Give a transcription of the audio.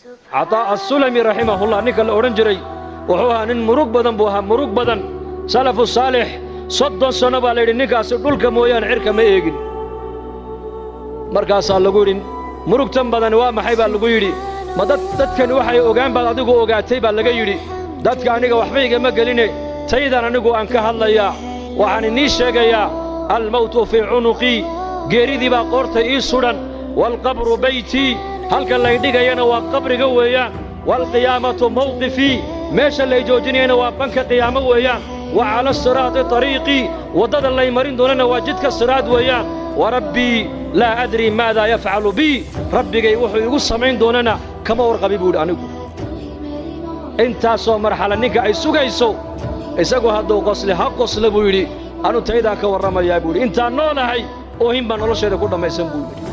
Cataa Assulami raximahullah ninka la odhan jiray wuxuu ahaa nin murug badan buu ahaa, murug badan. Salafu saalix 30 sano baa la yidhi ninkaasi dhulka mooyaane cirka ma eegin. Markaasaa lagu yidhi murugtan badani waa maxay baa lagu yidhi. Ma dad dadkani waxay ogaan baad adigu ogaatay baa laga yidhi. Dadka aniga waxba igama geline, taydan anigu aan ka hadlayaa. Waxaan inii sheegayaa almawtu fii cunuqii, geeridii baa qoorta ii sudhan, waalqabru baytii, halka lay dhigayana waa qabriga weeyaan, waalqiyaamatu mawqifii, meesha lay joojinayana waa banka qiyaamo weeyaan, wa cala asiraati tariiqii, waddada lay marin doonana waa jidka siraad weeyaan, wa rabbii laa adrii maadaa yafcalu bii, rabbigay wuxuu igu samayn doonana kama warqabi buu yidhi anigu. Intaasoo marxala ninka ay sugayso, isagu hadduu qosle ha qosle buu yidhi, anu taydaan ka warramayaa buu yidhi. Intaan noolahay oohin baan nolosheeda ku dhammaysan buu yidhi.